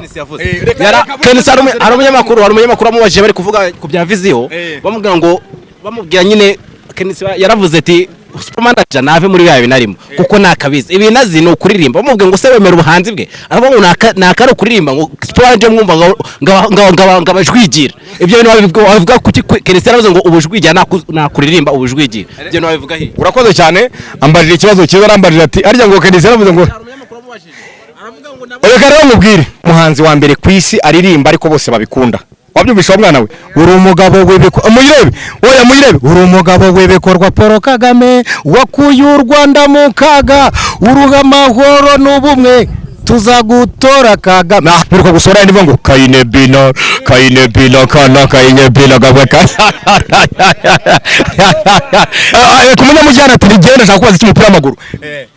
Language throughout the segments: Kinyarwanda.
KNC yavuze. KNC, hari umunyamakuru wamubajije, bari kuvuga ku bya Vision, bamubwira ngo, bamubwira nyine, KNC yaravuze ati: "Super Manager nave muri bya bintu arimo kuko nakabizi, ibintu azi ni ukuririmba." Bamubwira ngo: "Se wemera ubuhanzi bwe?" Aravuga ngo nakari ukuririmba, ngo Super Manager mwumva ngo abajwigira. Ibyo bintu wabivuga kuki? KNC yaravuze ngo ubujwigira nakuririmba ubujwigira, ibyo bintu wabivuga he? Urakoze cyane, ambajije ikibazo cyiza. Arambajije ati arya ngo KNC yaravuze ngo. Reka rero nkubwire, umuhanzi wa mbere ku isi aririmba ariko bose babikunda. Wabyumvishe wa mwana we? Uri umugabo w'ibikorwa, muyirebe, oya muyirebe. Uri umugabo w'ibikorwa, Paul Kagame, wakuye u Rwanda mu kaga, uruha amahoro n'ubumwe, tuzagutora Kagame. Ah, biruka gusohora indirimbo ngo kayine bina kayine bina kana kayine bina gabwe ka. Ah, ku munyamujyana ati rigenda, ashaka kubaza iki umupira w'amaguru.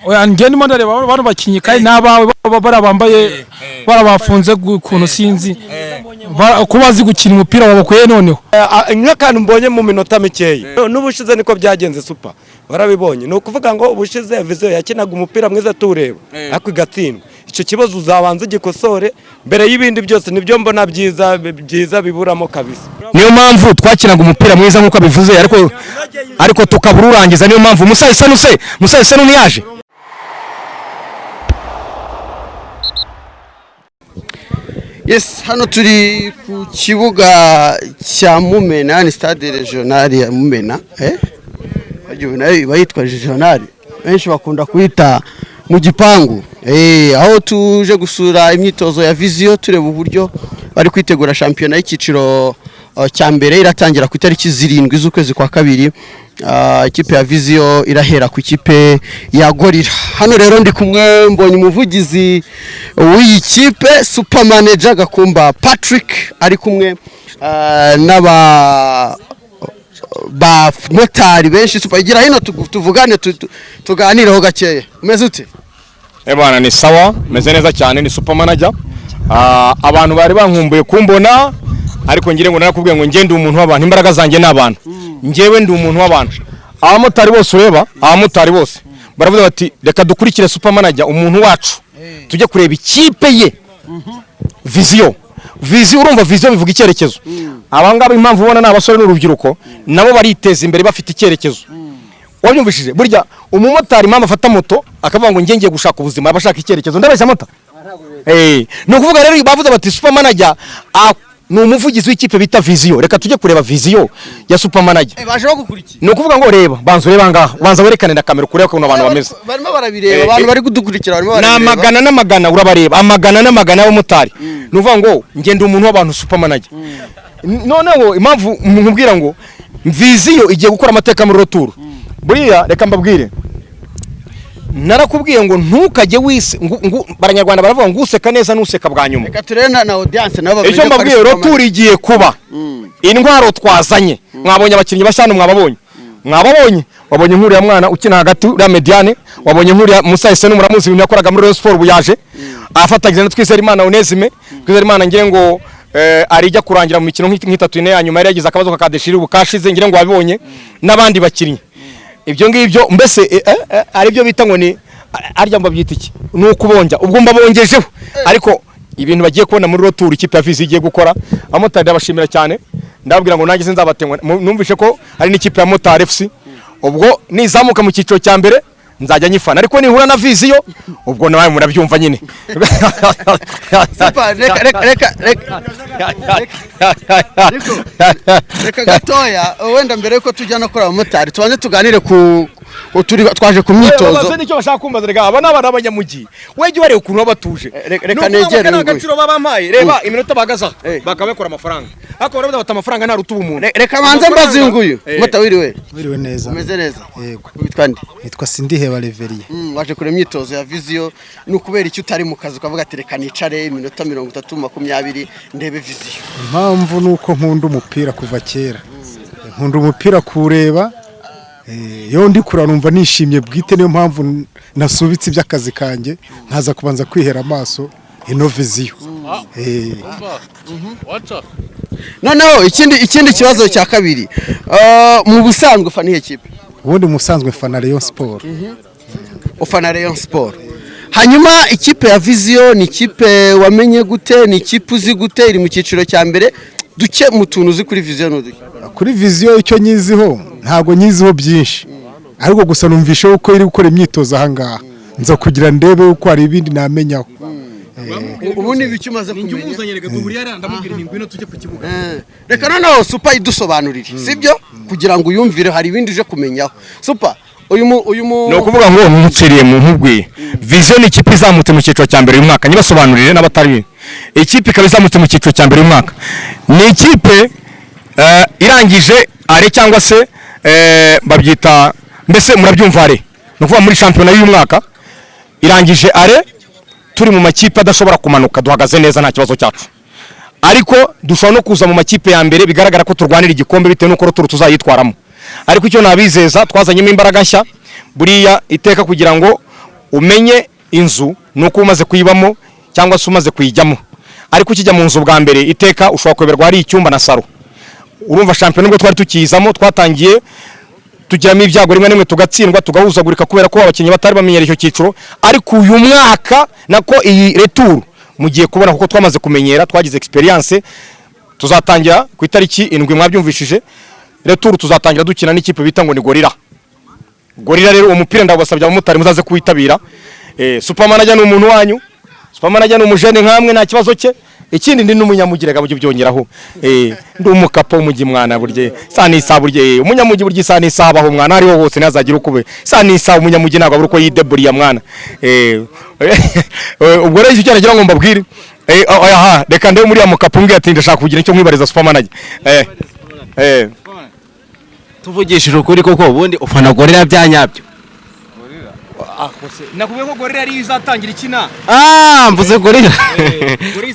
Oya, njye ndimo ndareba bano bakinnyi kandi n'abawe bariya bambaye barabafunze ukuntu sinzi ko bazi gukina umupira wabakuye noneho. Nk'akantu mbonye mu minota mikeya, n'ubushize niko byagenze, Super, warabibonye. Ni ukuvuga ngo ubushize Vision yakinaga umupira mwiza tuwureba ariko igatsindwa. Icyo kibazo uzabanza ugikosore mbere y'ibindi byose. Nibyo mbona byiza byiza biburamo kabisa. Niyo mpamvu twakinaga umupira mwiza nk'uko abivuze, ariko tukabura urangiza. Niyo mpamvu Musa Esenu, se Musa Esenu ntiyaje. Yes, hano turi ku kibuga cya Mumena, ni stade regional ya Mumena. Wagiye nayo iba yitwa regional, benshi bakunda kuyita mu gipangu. Aho tuje gusura imyitozo ya Vision, tureba uburyo bari kwitegura shampiyona y'icyiciro cya mbere iratangira ku itariki 7 z'ukwezi kwa kabiri. Ikipe ya Vision irahera ku ikipe ya Gorilla. Hano rero ndi kumwe, mbonye umuvugizi w'iyi kipe, Super Manager Gakumba Patrick, ari kumwe n'aba bamotari benshi. Super, igira hino tuvugane, tuganireho gakeya. Umeze ute? Eh bwana, ni sawa, meze neza cyane, ni Super Manager. Ah, abantu bari bankumbuye kumbona, ariko ngire ngo narakubwiye ngo njye ndi umuntu w'abantu, imbaraga zanjye ni abantu. Njyewe ndi umuntu w'abantu. Abamotari bose ureba, abamotari bose baravuga bati: "Reka dukurikire Super Manager, umuntu wacu, tujye kureba ikipe ye Vision." Vision, urumva vision bivuga icyerekezo. Aba ngaba impamvu ubona ni abasore n'urubyiruko, nabo bariteza imbere, bafite icyerekezo. Wabyumvishije? Burya umumotari impamvu afata moto akavuga ngo njye ngiye gushaka ubuzima, aba ashaka icyerekezo. Ndabeshya mota? Ni ukuvuga rero bavuze bati: "Super Manager ni umuvugizi w'ikipe bita Vision, reka tujye kureba Vision ya Super Manager." Baje bagukurikiye. Ni ukuvuga ngo reba, banza ureba ngaha, banza werekane na kamera kureba ukuntu abantu bameze. Barimo barabireba, abantu bari kudukurikira barimo Ni barabireba. amagana n'amagana, urabareba, amagana n'amagana y'abamotari. Ni ukuvuga ngo njye ndi umuntu w'abantu, Super Manager. Noneho impamvu nkubwira ngo Vision igiye gukora amateka muri retour, buriya reka mbabwire, narakubwiye ngo ntukajye wise abanyarwanda baravuga ngo useka neza nuseka bwa nyuma. Reka turebe na audience nabo Icyo bamenye ko ari mbabwiye, Super retour igiye kuba, intwaro twazanye, mwabonye abakinnyi bashya hano, mwababonye, mwababonye. Wabonye nk'uriya mwana ukina hagati, uriya mediane, wabonye nk'uriya Musa Esenu, muramuzi ibintu yakoraga muri Rayon Sport. Ubu yaje afatanyije na Twizerimana Onesime. Twizerimana ngira ngo arijya kurangira mu mikino nk'itatu ine ya nyuma yari yagize akabazo ka déchirure, ubu kashize, ngira ngo wabibonye n'abandi bakinnyi. Ibyo ngibyo mbese aribyo bita ngo ni arya mbabyita iki, ni ukubonja, ubwo mbabongejeho. Ariko ibintu bagiye kubona muri retour ikipe ya Vision igiye gukora, abamotari ndabashimira cyane. Ndababwira ngo nanjye sinzabatengwa. Numvishe ko hari n'ikipe ya Motari FC, ubwo nizamuka mu cyiciro cya mbere nzajya nyifana, ariko nihura na Vision ubwo nawe murabyumva nyine. Super, reka reka reka reka reka gatoya, wenda mbere yuko tujya no kuri abamotari, tubanze tuganire ku turi twaje ku myitozo. Babaze nicyo bashaka kumbaza. Reka, aba ni abana b'abanyamujyi, wejya ubareba ukuntu baba batuje. Reka Ni ukuvuga ngo negere aka ni uyu nguyu. agaciro baba bampaye. Reba iminota bahagaze aha, bakaba bakora amafaranga, ariko baravuga bati amafaranga ntaruta ubumuntu. Reka banze mbaze uyu nguyu. Mota, wiriwe? Wiriwe neza. Umeze neza? Yego. Witwa nde? Nitwa Sindiheba Reveriye. Waje kureba imyitozo ya Vision. Ni ukubera icyo utari mu kazi ukavuga ati reka nicare iminota 30, 20 ndebe Vision? Impamvu ni uko nkunda umupira kuva kera, nkunda umupira kuwureba. Iyo ndi kureba numva nishimye bwite, niyo mpamvu nasubitse iby'akazi kanjye nkaza kubanza kwihera amaso ino Vision. Noneho ikindi kibazo cya kabiri, mu busanzwe ufana iyihe kipe? Ubundi mu busanzwe mfana Rayon Sport. Ufana Rayon Sport. Hanyuma ikipe ya Vision ni ikipe wamenye gute? Ni ikipe uzi gute? Iri mu cyiciro cya mbere. Duke mu tuntu uzi kuri Vision ni uduke? Kuri Vision icyo nyiziho, ntabwo nyiziho byinshi, ariko gusa numvishe uko iri gukora imyitozo aha ngaha, nza kugira ndebe uko hari ibindi namenyaho. Ubu ni ibiki umaze kumenya? Reka noneho Super idusobanurire, sibyo, kugira ngo uyumvire, hari ibindi uje kumenyaho. Super, uyu mu Ni ukuvuga ngo nkuciriye mu nkubwiye, Vision ni ikipe izamutse mu cyiciro cya mbere uyu mwaka. Nyibasobanurire n'abatari, ikipe ikaba izamutse mu cyiciro cya mbere uyu mwaka. Ni ikipe irangije aller, cyangwa se babyita, mbese murabyumva, aller, ni ukuvuga muri shampiyona y'uyu mwaka irangije aller. Turi mu makipe adashobora kumanuka, duhagaze neza, nta kibazo cyacu, ariko dushobora no kuza mu makipe ya mbere. Bigaragara ko turwanira igikombe bitewe n'uko retour tuzayitwaramo. Ariko icyo nabizeza, twazanyemo imbaraga nshya. Buriya iteka kugira ngo umenye inzu ni uko umaze kuyibamo cyangwa se umaze kuyijyamo. Ariko ukijya mu nzu bwa mbere, iteka ushobora kuyoberwa hari icyumba na salo. Urumva, shampiyona nubwo twari tukiyizamo, twatangiye tugiramo ibyago rimwe na rimwe, tugatsindwa, tugahuzagurika kubera ko abakinnyi batari bamenyera icyo cyiciro. Ariko uyu mwaka, nako iyi retour, mugiye kubona kuko twamaze kumenyera, twagize experience. Tuzatangira ku itariki 7, mwabyumvishije. Retour tuzatangira dukina n'ikipe bita ngo ni Gorilla. Gorilla rero, uwo mupira ndabasabye, abamotari muzaze kuwitabira. Super Manager ni umuntu wanyu, Super Manager ni umujene nkamwe, nta kibazo cye. Ikindi, ndi n'umunyamujyi, reka mujye byongeraho. Ndi umukapa w'umujyi mwana. Burye saa n'isaha, burye umunyamujyi, burya isaha n'isaha abaho mwana, ariho hose ntazagira ukube. Isaha n'isaha umunyamujyi ntabwo abura uko yideburiya mwana. Ubwo rero icyo nagira ngo mbabwire, aha reka ndebe muri ya mukapa umbwiye ati ndashaka kugira icyo nkwibariza Super Manager. Tuvugishije ukuri koko, ubundi ufana Gorilla bya nyabyo? Nakubwiye ko Gorilla ariyo izatangira ikina. Ah, mvuze Gorilla.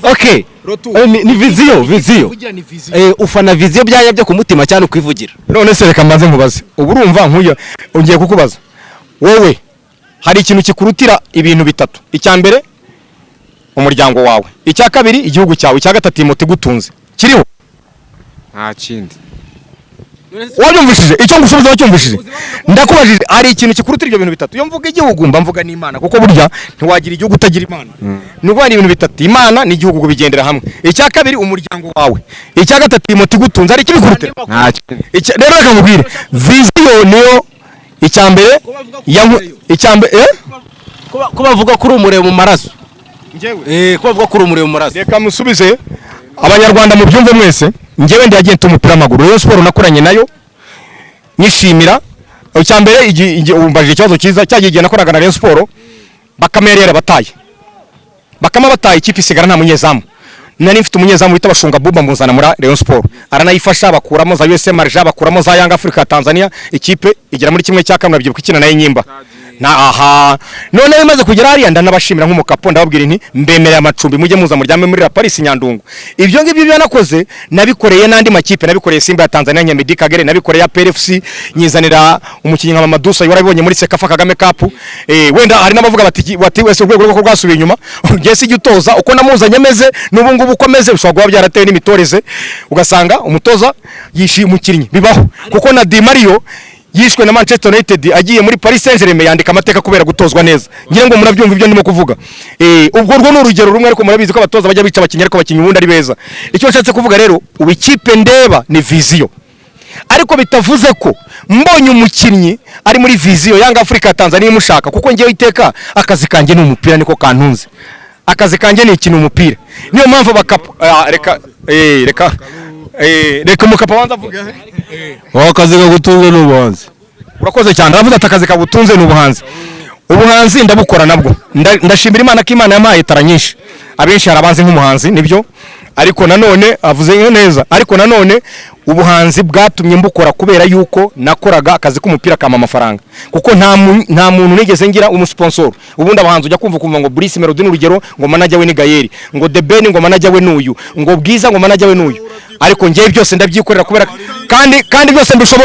Okay. Ni Vision, Vision. Ufana Vision bya nyabyo ku mutima cyane ukwivugira? None se reka mbanze nkubaze. Ubu urumva nkuya ugiye kukubaza, wowe hari ikintu kikurutira ibintu bitatu: icya mbere umuryango wawe, icya kabiri igihugu cyawe, icya gatatu moto igutunze, kiriho? Nta kindi. Wabyumvishije? Icyo ngusubiza wacyumvishije? Ndakubajije, hari ikintu kikurutira ibyo bintu bitatu? Iyo mvuga igihugu mba mvuga n'Imana, kuko burya ntiwagira igihugu utagira Imana. Ni ukuvuga ni ibintu bitatu, Imana n'igihugu bigendera hamwe. Icya kabiri umuryango wawe, icya gatatu moto igutunze. Hari ikibikurutira? Nta kindi. Rero reka nkubwire, Vision niyo icya mbere, icya mbere. Ko bavuga ko uri umureba mu maraso? Ko bavuga ko uri umureba mu maraso? Reka musubize, Abanyarwanda mubyumve mwese. Njyewe ndi agent w'umupira w'amaguru. Rayon Sport nakoranye nayo, nyishimira. Icya mbere, umbajije ikibazo cyiza. Cyagiye igihe nakoraga na Rayon Sport, Bakame yari yarabataye. Bakame bataye, ikipe isigara nta munyezamu. Nari mfite umunyezamu wita Bashunga Buba, muzana muri Rayon Sport, aranayifasha, bakuramo za USM Alger, bakuramo za Young Africa Tanzania, ikipe igera muri kimwe cya kane. Urabyibuka ikina nayo Nyimba na aha. None imaze kugera hariya, ndanabashimira nk'umukapo, ndababwira nti mbemereye amacumbi, mujye muza muryame muri La Paris Nyandungu. Ibyo ngibyo byo nakoze, nabikoreye n'andi makipe. Nabikoreye Simba ya Tanzania, Nyamidi Kagere, nabikoreye APR FC, nyizanira umukinnyi nka Mamadou Sow, warabibonye muri CECAFA Kagame Cup. Wenda hari n'abavuga bati wese urwego rwo rwasubiye inyuma. Ngiye si utoza uko namuzanye ameze n'ubu ngubu uko ameze, bishobora kuba byaratewe n'imitoreze, ugasanga umutoza yishyuye umukinnyi. Bibaho, kuko na Di Mario yishwe na Manchester United, agiye muri Paris Saint-Germain yandika amateka kubera gutozwa neza. Ngira ngo murabyumva ibyo ndimo kuvuga. Ubwo rwo ni urugero rumwe, ariko murabizi ko abatoza bajya bica abakinnyi, ariko abakinnyi ubundi ari beza. Icyo nshatse kuvuga rero, ubu ikipe ndeba ni Vision, ariko bitavuze ko mbonye umukinnyi ari muri Vision, Yanga Africa Tanzania imushaka, kuko ngewe iteka akazi kanjye ni umupira, niko kantunze. Akazi kanjye ni ikintu umupira, niyo mpamvu bakapa. Reka umukapa abanza avuge. Wowe akazi kagutunze ni ubuhanzi. Urakoze cyane. Aravuze ati akazi kagutunze ni ubuhanzi. Ubuhanzi ndabukora nabwo. Ndashimira Imana ko Imana yampaye talent nyinshi. Abenshi hari abanzi nk'umuhanzi, nibyo, ariko nanone avuze neza, ariko nanone ubuhanzi bwatumye mbukora kubera yuko nakoraga akazi k'umupira kama amafaranga, kuko nta muntu nigeze ngira umusponsor. Ubundi abahanzi ujya kumva kumva ngo Bruce Melody ni urugero, ngo manager we ni Gael, ngo The Ben ngo manager we n'uyu, ngo Bwiza ngo manager we n'uyu, ariko ngewe byose ndabyikorera kubera kandi byose mbishobo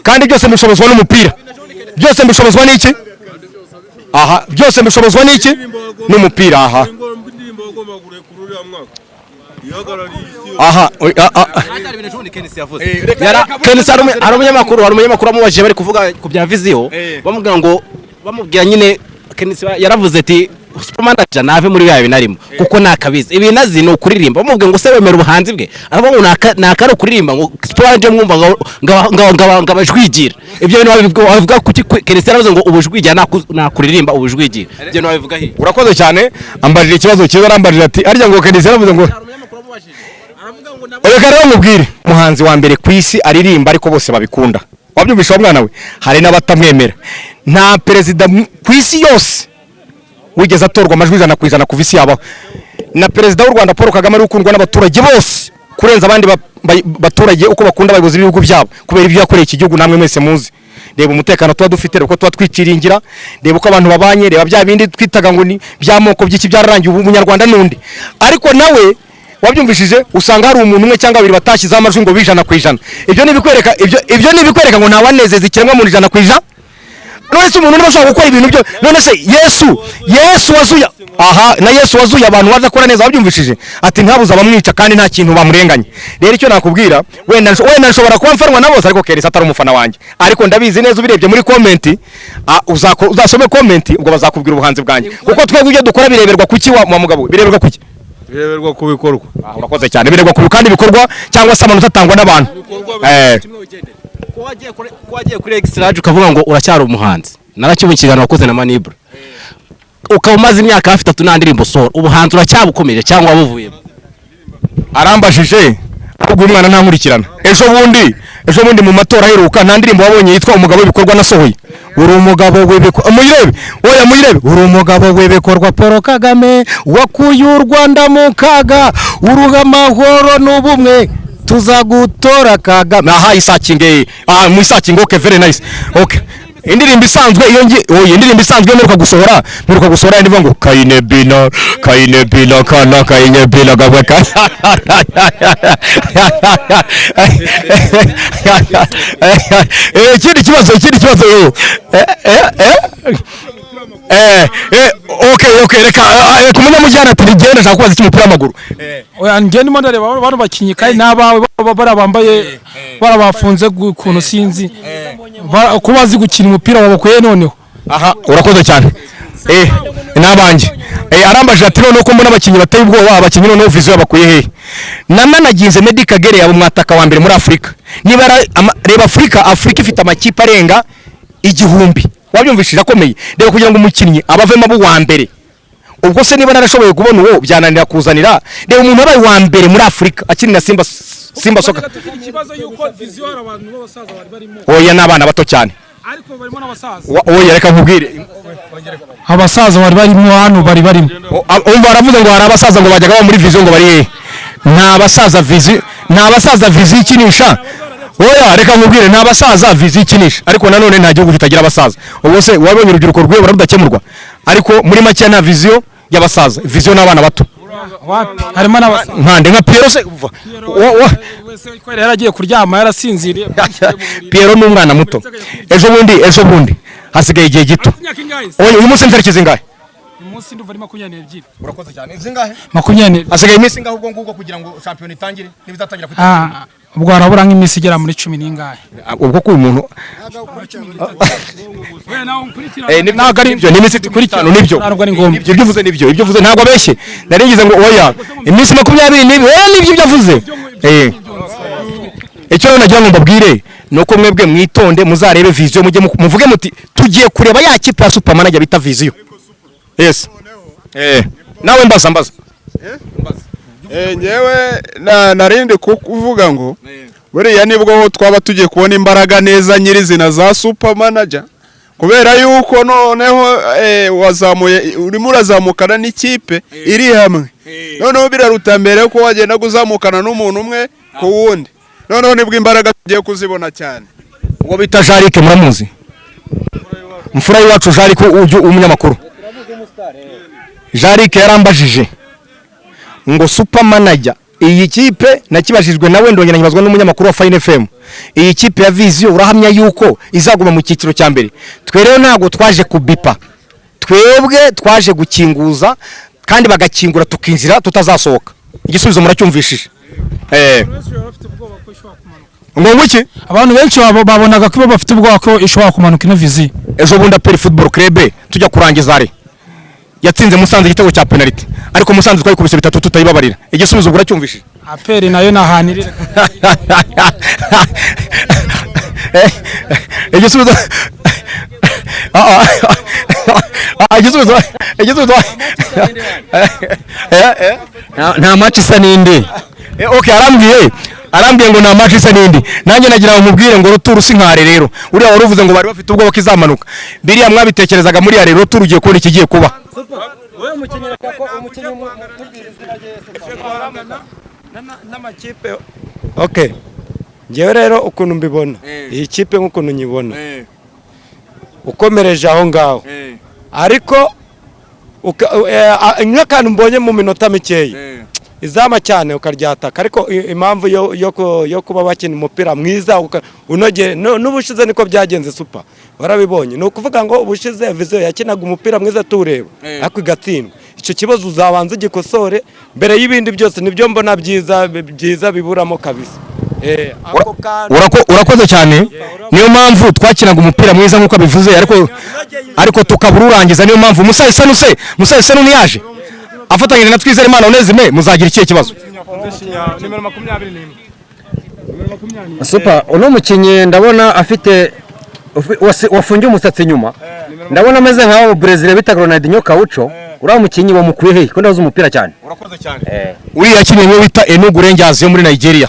kandi byose mbishobozwa n'umupira. Byose mbishobozwa n'iki? Aha, byose mbishobozwa n'iki? N'umupira. Aha aha Kenisi, hari umunyamakuru amubajije, bari kuvuga ku bya Vision, bamubwira ngo bamubwira nyine. KNC yaravuze ati Super Manager nave muri bya bintu arimo kuko nakabizi, ibintu azi ni ukuririmba. Bamubwiye ngo se wemera ubuhanzi bwe, aravuga ngo naka ari ukuririmba, ngo Super Manager mwumva ngo abajwigira. Ibyo bintu wabivuga kuki? KNC yaravuze ngo ubujwigira nakuririmba ubujwigira, ibyo bintu wabivuga he? Urakoze cyane, ambajije ikibazo cyiza. Arambajije ati arya ngo KNC yaravuze ngo. Reka rero mubwire, umuhanzi wa mbere ku isi aririmba ariko bose babikunda. Wabyumvisha wa mwana we? Hari n'abatamwemera. Nta perezida ku isi yose wigeze atorwa amajwi 100% kuva isi yabaho. Na perezida w'u Rwanda Paul Kagame ari ukundwa n'abaturage bose kurenza abandi baturage uko bakunda abayobozi b'ibihugu byabo, kubera ibyo yakoreye iki gihugu namwe mwese muzi. Reba umutekano tuba dufite, reba uko tuba twiciringira, reba uko abantu babanye, reba bya bindi twitaga ngo ni by'amoko by'iki byararangiye, ubu umunyarwanda n'undi. Ariko nawe wabyumvishije, usanga hari umuntu umwe cyangwa babiri batashyizeho amajwi ngo 100%. Ibyo ni ibikwereka, ibyo ni ibikwereka ngo ntawanezeza ikiremwa muntu 100%. None se umuntu niba ashobora gukora ibintu byo, none se Yesu wazuye, aha na Yesu wazuye abantu waje akora neza, wabyumvishije ati ntabuze abamwica kandi nta kintu bamurenganye. Rero icyo nakubwira, wenda nshobora kuba mfanwa na bose, ariko KNC atari umufana wanjye, ariko ndabizi neza ubirebye muri comment, uzasome comment, ubwo bazakubwira ubuhanzi bwanjye, kuko twebwe ibyo dukora bireberwa kuki wa mugabo we? Bireberwa kuki? Bireberwa ku bikorwa. Ah, urakoze cyane. Bireberwa ku kandi bikorwa cyangwa se amanota atangwa n'abantu. Ko wagiye kuri X-Large ukavuga ngo uracyari umuhanzi, narakibonye ikiganiro wakoze na Manibra, ukaba umaze imyaka hafi 3 nta ndirimbo usohora, ubuhanzi uracyabukomeje cyangwa wabuvuyemo? Arambajije ahubwo uyu mwana ntankurikirana. Ejo bundi mu matora aheruka, nta ndirimbo wabonye yitwa "Umugabo w'ibikorwa" nasohoye? Uri umugabo w'ibikorwa, muyirebe, oya muyirebe. Uri umugabo w'ibikorwa Paul Kagame, wakuye u Rwanda mu kaga, uruha amahoro n'ubumwe, tuzagutora Kagame. Aha isakinge, aha mu isakinge. Okay, very nice. Okay, indirimbo isanzwe iyo ngi, oya, indirimbo isanzwe mperuka gusohora indirimbo ngo "Kaine bina kaine bina kana kaine bina gabwe ka". Ikindi kibazo, okay, reka ku munyamujyana ati nigenda ndashaka kubaza iki umupira w'amaguru. Oya, njye ndimo ndareba bano bakinnyi kandi n'abawe bariya bambaye barabafunze ukuntu sinzi ko bazi gukina umupira, wabakuye noneho? Aha urakoze cyane, n'abanjye. Arambajije ati noneho ko mbona abakinnyi bateye ubwoba, abakinnyi noneho Vision bakuye hehe? Namanaginze Meddie Kagere yaba umwataka wa mbere muri Afurika. Niba reba Afurika ifite amakipe arenga 1000, wabyumvishije, akomeye. Reba kugira ngo umukinnyi abavemo abo uwa mbere, ubwo se niba narashoboye kubona uwo byananira kuzanira? Reba umuntu wabaye uwa mbere muri Afurika akinira Simba Soka. Tugira ikibazo yuko Vision hari abantu b'abasaza bari barimo. Oya, n'abana bato cyane. Ariko barimo n'abasaza. Oya, reka nkubwire. Abasaza bari barimo hano, bari barimo. Umva, baravuze ngo hari abasaza ngo bajyaga baba muri Vision, ngo bari hehe? Nta basaza Vision, nta basaza Vision ikinisha. Oya, reka nkubwire, nta basaza Vision ikinisha, ariko nanone nta gihugu kitagira abasaza. Ubwo se wabonye urubyiruko rwiyobora rudakemurwa? Ariko muri make nta Vision y'abasaza, Vision n'abana bato. Wapi, harimo n'abasaza. Nkande nka Pierrot se Wese ko yari yaragiye kuryama yarasinziriye. Pierrot ni umwana muto. Ejo bundi hasigaye igihe gito. Imyaka ingahe se? Oya, uyu munsi ni tariki zingahe? Uyu munsi ndumva ari 22. Urakoze cyane. Zingahe? 22. Hasigaye iminsi ingahe ubwo ngubwo kugira ngo shampiyona itangire n'ibizatangira? Ah, ubwo harabura nk'iminsi igera muri cumi n'ingahe. Ubwo ko uyu muntu Ntabwo ari nibyo, ni iminsi 15, nibyo. Ntabwo ari ngombwa. Ibyo uvuze nibyo, ibyo uvuze ntabwo abeshye. Nari ngize ngo oya, iminsi 22, oya, nibyo ibyo avuze. Icyo rero nagira ngo mbabwire ni uko mwebwe mwitonde, muzarebe Vision, mujye muvuge muti tugiye kureba ya kipe ya Super Manager bita Vision. Yes, nawe mbaza. Ngewe narindi kuvuga ngo buriya nibwo twaba tugiye kubona imbaraga neza nyirizina za Super Manager, kubera yuko noneho wazamuye, urimo urazamukana n'ikipe iri hamwe. Noneho biraruta mbere ko wagenda kuzamukana n'umuntu umwe ku wundi. Noneho nibwo imbaraga tugiye kuzibona cyane. Uwo bita Jarike muramuzi, mfura y'iwacu Jarike ujya umunyamakuru. Jarike yarambajije ngo Super Manager iyi kipe, nakibajijwe nawe, ndongera nkibazwa n'umunyamakuru wa Fine FM, iyi kipe ya Vision urahamya yuko izaguma mu cyiciro cya mbere? Twe rero ntabwo twaje kubipa, twebwe twaje gukinguza, kandi bagakingura tukinjira tutazasohoka. Igisubizo muracyumvishije. Ngo nguki? Abantu benshi babonaga ko bafite ubwoba ko ishobora kumanuka ino Vision. Ejo bundi APR Football Club tujya kurangiza ari yatsinze Musanze igitego cya penalty, ariko Musanze twayikubise bitatu tutayibabarira. Igisubizo ubwo uracyumvishije. APR nayo nahanirira. Igisubizo Ah, ah. Ah, igisubizo Nta match isa n'indi. Okay, arambwiye ngo nta match isa n'indi. Nanjye nagira ngo mubwire ngo retour si nkare. Rero uriya wari uvuze ngo bari bafite ubwoba ko izamanuka, biriya mwabitekerezaga muri ya retour ugiye kubona ikigiye kuba. N'amakipe, okay, ngewe rero ukuntu mbibona iyi kipe, nk'ukuntu nyibona, ukomereje aho ngaho, ariko nk'akantu mbonye mu minota mikeya, izama cyane ukaryataka, ariko impamvu yo kuba bakina umupira mwiza unogeye, n'ubushize niko byagenze, super, warabibonye. Ni ukuvuga ngo ubushize Vision yakinaga umupira mwiza tuwureba, ariko igatsindwa. Icyo kibazo uzabanza ugikosore mbere y'ibindi byose. Nibyo mbona byiza byiza biburamo kabisa. Ako kantu. Urakoze cyane. Niyo mpamvu twakinaga umupira mwiza nk'uko abivuze, ariko tukabura urangiza. Niyo mpamvu Musa Senu se, Musa Senu ntiyaje afatanyije na Twizerimana Onesime, muzagira ikihe kibazo? Super, uno mukinnyi ndabona afite wafungiye umusatsi inyuma, ndabona ameze nkaho Brezil bita Ronaldinho Gaucho. Uriya mukinnyi wamukuye he, ko ndazi umupira cyane? Urakoze cyane. Uriya yakiniye mu bita Enugu Rangers yo muri Nigeria,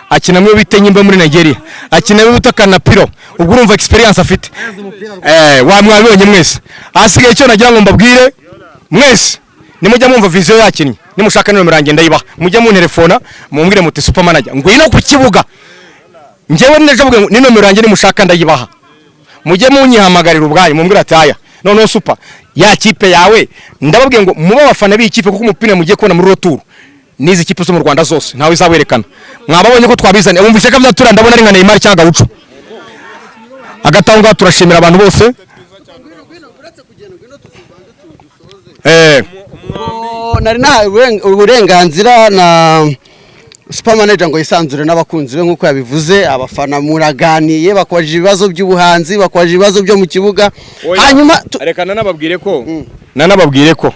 akina mu bita Enyimba muri Nigeria, akina mu bita Kanapiro. Ubwo urumva experience afite, wa mwabibonye mwese. Ahasigaye icyo nagira ngo mbabwire mwese, nimujya mwumva Vision yakinnye, nimushaka nomero yanjye ndayibaha, mujye muntelefona mumbwire muti: "Super Manager, ngwino ku kibuga." Njyewe nejo mvuge ngo ni nomero yanjye, nimushaka ndayibaha, mujye munyihamagarira ubwanyu, mumbwire ati: "Aya noneho super, ya kipe yawe." Ndababwiye ngo mube abafana b'iyi kipe, kuko umupira mugiye kubona muri retour n'izi kipe zo mu Rwanda zose ntawe izawerekana. Mwababonye ko twabizanye, wumvise ko byatura, ndabona ari nka Neymar cyangwa Gaucho. Hagati aho ngaho turashimira abantu bose. Nari nahawe uburenganzira na super manager ngo yisanzure n'abakunzi be nk'uko yabivuze. Abafana muraganiye, bakubajije ibibazo by'ubuhanzi, bakubajije ibibazo byo mu kibuga, hanyuma Reka nanababwire ko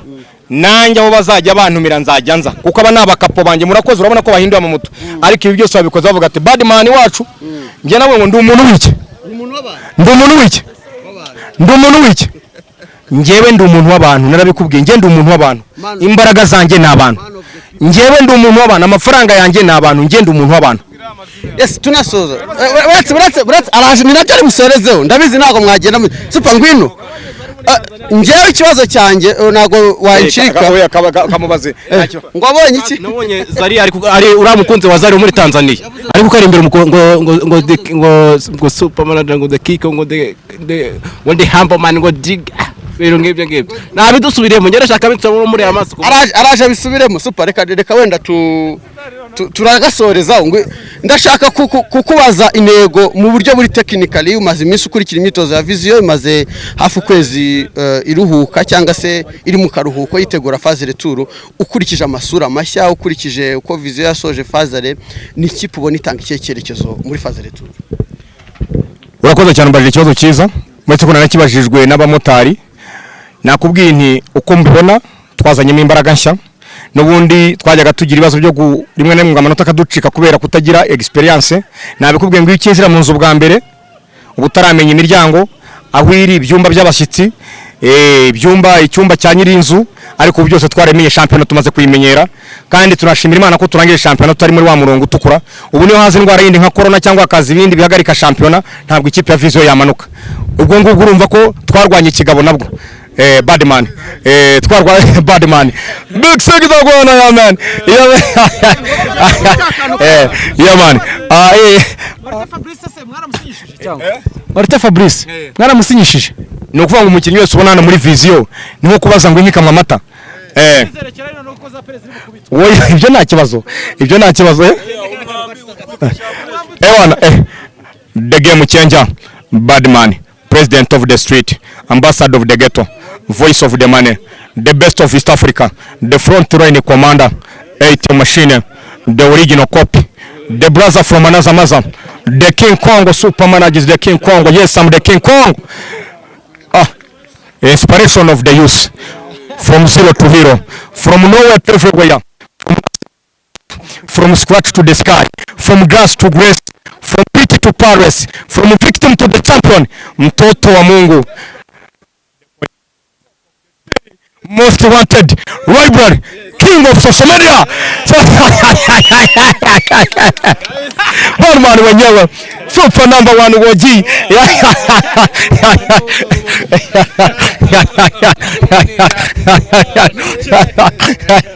nanjye aho bazajya bantumira nzajya nza, kuko aba ni abakapo banjye. Murakoze. Urabona ko bahinduye amamoto, ariko ibi byose babikoze bavuga ati: "Badman wacu." Njye nawe ngo ndi umuntu w'iki? Ndi umuntu w'iki? Ndi umuntu w'iki? Njyewe ndi umuntu w'abantu, narabikubwiye. Njye ndi umuntu w'abantu, imbaraga zanjye ni abantu. Njyewe ndi umuntu w'abantu, amafaranga yanjye ni abantu. Njye ndi umuntu w'abantu. Yes, tunasoza. Uretse araje, ni nabyo ari busorezeho. Ndabizi ntabwo mwagenda super, ngwino. Njyewe ikibazo cyanjye, ntabwo wancika. Kamubaze. Ngo abonye iki? Nabonye Zari ari uriya mukunzi wa Zari wo muri Tanzania ari gukora imbere ngo super manager, ngo the kiko, ngo the ngo the humble man, ngo dig, ibintu ngibyo ngibyo nabidusubiriyemo. Njye ndashaka bitso muri aya maso. Araje abisubiremo. Super, reka wenda turagasoreza. Ndashaka kukubaza intego mu buryo buri technically. Umaze iminsi ukurikira imyitozo ya Vision, imaze hafi ukwezi iruhuka cyangwa se iri mu karuhuko yitegura phase retour. Ukurikije amasura mashya, ukurikije uko Vision yasoje phase aller, ni ikipe ubona itanga ikihe cyerekezo muri phase retour? Urakoze cyane, umbajije ikibazo cyiza, uretse ko nanakibajijwe n'abamotari. Nakubwiye nti uko mbibona, twazanyemo imbaraga nshya. N'ubundi twajyaga tugira ibibazo byo rimwe na rimwe amanota akaducika kubera kutagira experience. Nabikubwiye ngo iyo ukinjira mu nzu bwa mbere uba utaramenya imiryango aho iri, ibyumba by'abashyitsi, ibyumba, icyumba cya nyir'inzu, ariko ubu byose twaramenye. Shampiyona tumaze kuyimenyera, kandi tunashimira Imana ko turangije shampiyona tutari muri wa murongo utukura. Ubu niyo haza indwara yindi nka corona cyangwa hakaza ibindi bihagarika shampiyona, ntabwo ikipe ya Vision yamanuka. Ubwo ngubwo urumva ko twarwanye ikigabo nabwo. Badman, twarwanye badman big six dogwana ya man, yeah man, yeah man. Martin Fabrice mwaramusinyishije? Ni ukuvuga ngo umukinnyi wese ubona hano muri Vision ni nko kubaza ngo inka ikamwa amata. Oya, ibyo nta kibazo, ibyo nta kibazo. Ewana, the game changer, badman, president of the street, ambassador of the ghetto, voice of the money, the best of East Africa, the front line commander, ATM machine, the original copy, the brother from another mother. The King Kong, Superman is the King Kong. Yes, I'm the King Kong. Ah, inspiration of the youth, from zero to hero, from nowhere to everywhere, from scratch to the sky, from grass to grace, from pity to Paris, from victim to the champion, mtoto wa Mungu, most wanted, rival, king of social media. Barman wenyewe, super number one OG.